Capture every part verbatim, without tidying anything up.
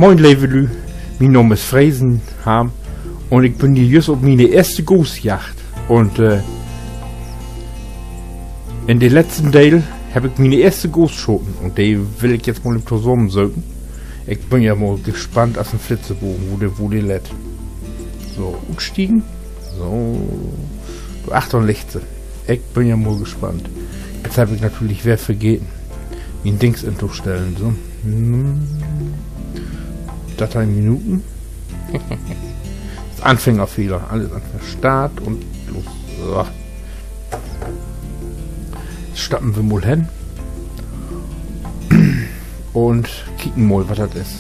Moin, leve Lü. Mien Naam is Fresen, Harm, un ik bün hier jüst op miene eerste Goosjagd. Un, äh, in de letzten Deel hebb ik miene eerste Goos schaten un de will ik jetzt mal even tosamensöken. Ik bün ja mal gespannt as en Flitzebogen, wo de, wo de lett. So, utstiegen. So. Dor achtern liggt se. Ik bün ja mal gespannt. Jetzt hebb ik natürlich weer vergeten, mien Dings intostellen, so. Hm. Dörteihn Minuten. Anfängerfehler. Allens an Start un los. So. Stappen wi mal hen. Un kieken mal, wat dat is.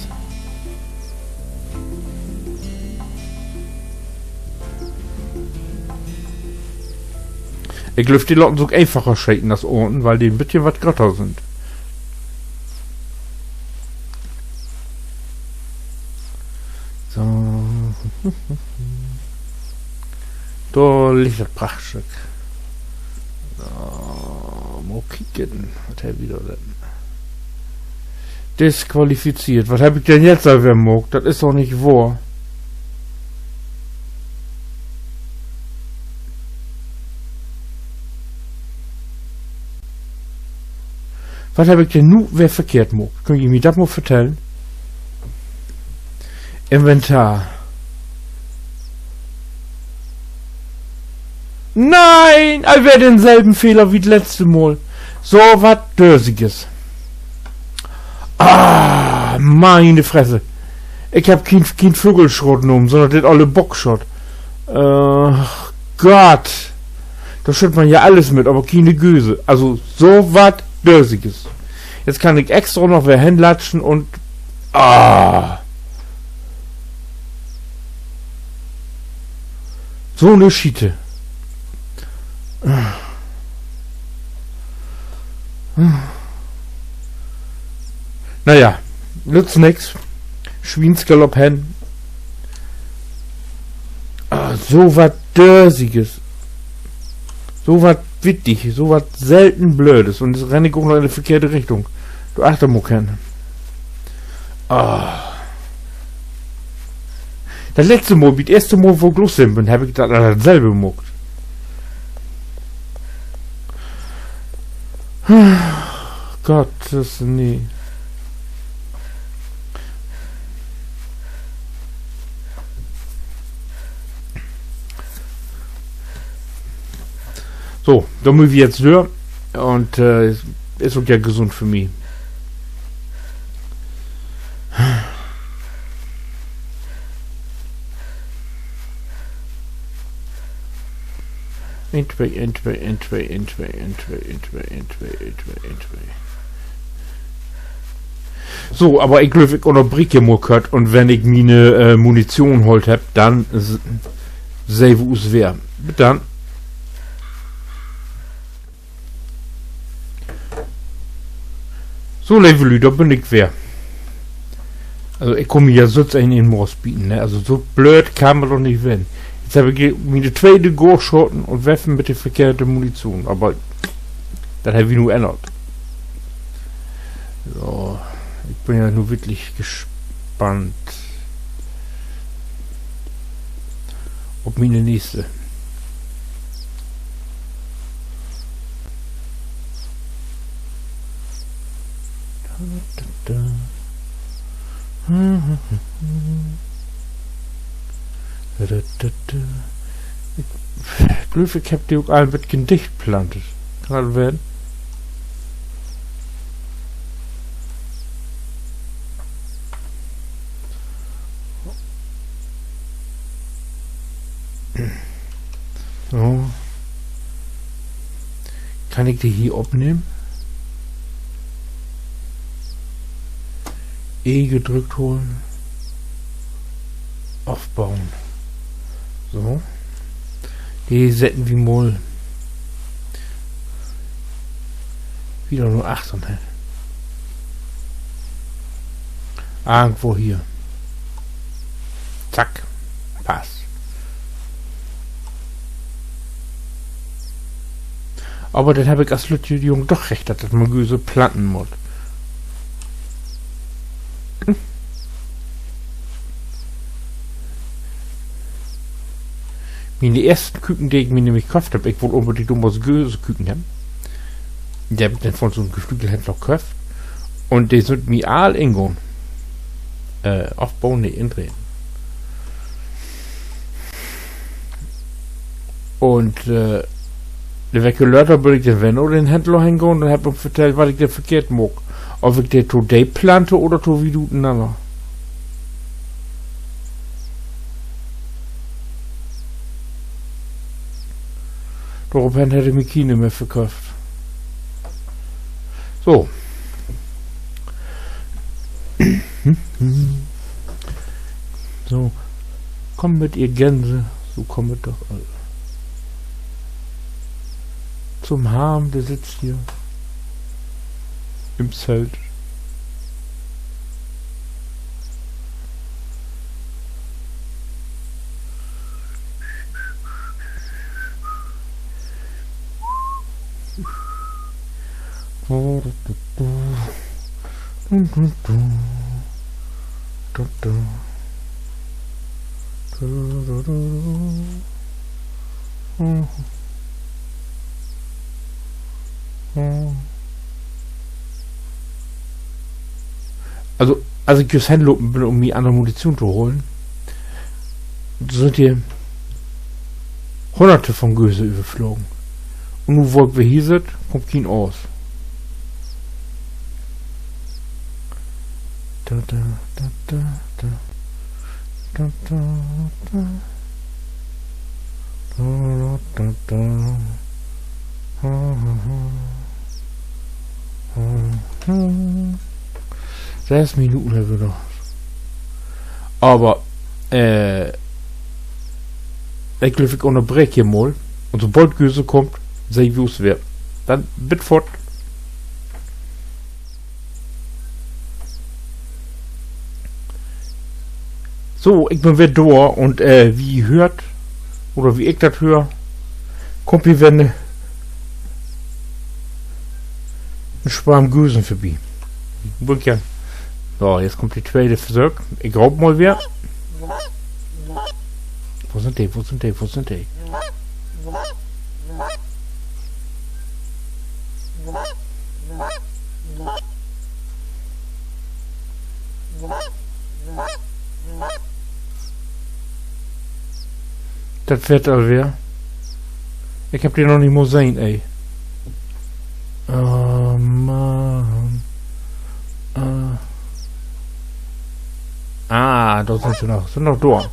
Ik glööv, de laten sük eenfacher scheten as Anten, wiel de en beten wat grötter sünd. So. Dor liggt dat Prachtstück. So, mal kieken, wat hebbt wi dor denn? Disqualifiziert. Wat heff ik denn jetzt al weer maakt? Dat is doch nich wohr. Wat heff ik denn nu weer verkehrt maakt? Köönt ji mi dat mal vertellen? Inventar. Nee, al weer denselben Fehler wie 't letzte Mal. So wat Dösiges. Ah, meine Fresse. Ik heff kien, kien Vögelschaat nahmen, sünnern den ollen Bockschaat. Äh, Gott. Dor schütt man ja allens mit, aver kiene Göse. Also, so wat Dösiges. Jetzt kann ik extra noch weer henlatschen un, ah. So 'ne Schiete. Na ja, nützt nix. Swiensgalopp hen. Ah, so wat Dösiges. So wat Wittiges, so wat selten Blödes. Un nu renn ik ok noch in de verkehrte Richtung. Dor achter mutt ik hen. Ah. Dat letzte Mal, bi 't eerste Mal, wo ik los bün, heff ik dat, dat selbe maakt. Gott, dat is nee. So, dor mööt wi jetzt dör. Un, äh, is ok ja gesund för mi. Een, twee, een, twee, een, twee, een, twee. So, aver ik glööv, ik ünnerbreek hier mal kort un wenn ik miene, äh, Munition haalt hebb, denn s-, sehn wi us weer. Bit denn. So, leve Lüüd, dor bün ik weer. Also, ik kaam mi ja sülvst een in 'n Moors bieten, ne? Also, so blööd kann man doch nich ween. Jetzt heff ik hier miene tweede Goos schaten un werf mit de verkehrte Munition. Aver dat hebbt wi nu ännert. So, ik bün ja nu wirklich gespannt op miene nächste. Ik glööv, ik heff de ok al en beten dicht plantet. Kann dat ween? So. Kann ik de hier opnehmen? E gedrückt holen. Afbauen. So. De setten wi mal wieder na achtern hen. Irgendwo hier. Zack. Passt. Aver denn heff ik as lüttje Jung doch recht, dat dat man Göse planten mutt. Miene eersten Küken, de ik mi nämlich köfft hebb, ik wull unbedingt domals Gööseküken hebben. De hebb ik denn von so'n Geflügelhändler köfft. Un de sünd mi all ingahn. Äh, afbauen, nee, indreihn. Un, äh, de Week later bün ik denn wedder na den Händler hengahn un hebb em vertellt, wat ik denn verkehrt maak. Of ik de to deep plante oder to wiet utenanner. Dorophen hett he mi kiene mehr verköfft. So. So, kommt mit, ihr Gänse, so kommt doch alle zum Harm, der sitzt hier im Zelt. Also, as ik jüst henlopen bün, üm mi anner Munition to holen, sünd hier Hunnerte von Göse överflagen. Un nu, wo ik weer hier sitt, kummt kien Aas. Söss Minuten hebbt wi noch. Aver, äh, ik glööv, ik ünnerbreek hier mal. Un sobald Göse kummt, seht wi us weer. Denn bit foort. So, ik bün weer dor un, äh, as ji höört, oder as ik dat höör, kummt hier weer en, en Swarm Gösen vörbi. Bün ik ja. So, nu kummt de tweede Versöök. Ik roop mal weer. Wo sünd de? Wo sünd de? Wo sünd de? Dat weer al weer. Ik heff de noch nich mal sehn, ey. Oh, Mann. Äh. Ah, dor sünd se noch. Sünd noch dor.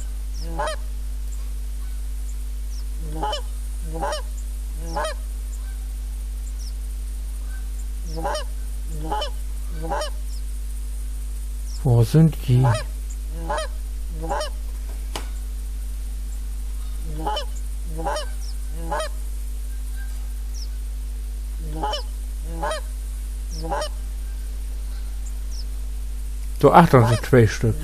Wo sünd ji? Dor achtern sünd twee Stück.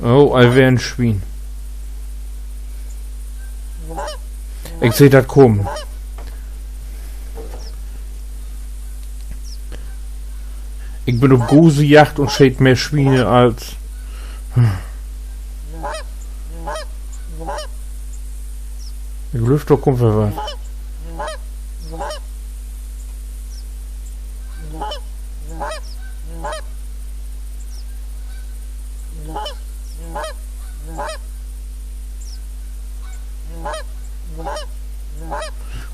Oh, al weer en Swien. Ik seh dat kamen. Ik bün op Gösejagd un scheet mehr Swiene as, ik glööv, dor kummt weer wat.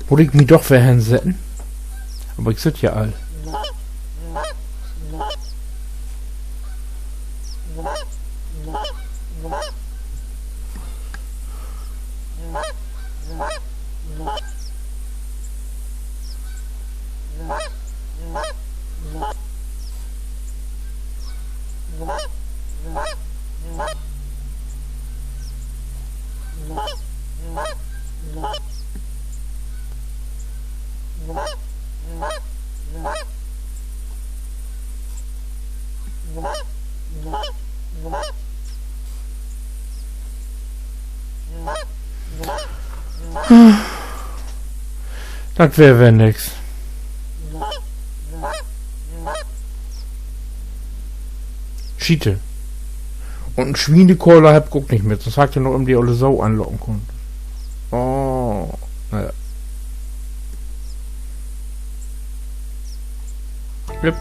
Mutt ik mi doch weer hensetten? Aver ik sitt ja al. Dat weer weer nix. Schiete. Un en Swienekoller hebb ik ok nich mit, sünst harr ik ja noch even de olle Sau anlocken kunnt. Oh, na ja. Yep.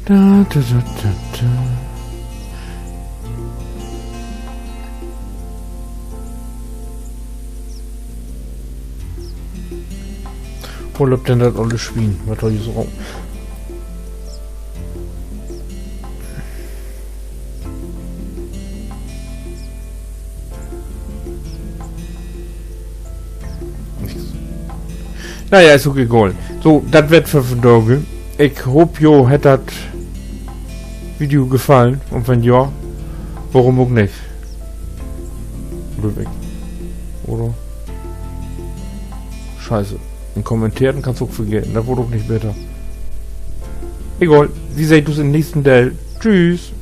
Da, da, da, da, da. Wo löppt denn dat olle Swien? Wat hett dat hier so? Nix. Na ja, is ok egal. So, dat weer 't för vandaag. Ik hoop, jo hett dat Video gefallen. Un wenn ja, worüm ok nich? Glööv ik. Oder? Scheiße. En Kommentar, den kannst ok vergeten. Dat word ok nich beter. Egal, wi seht us in'n nächsten Deel. Tschüss.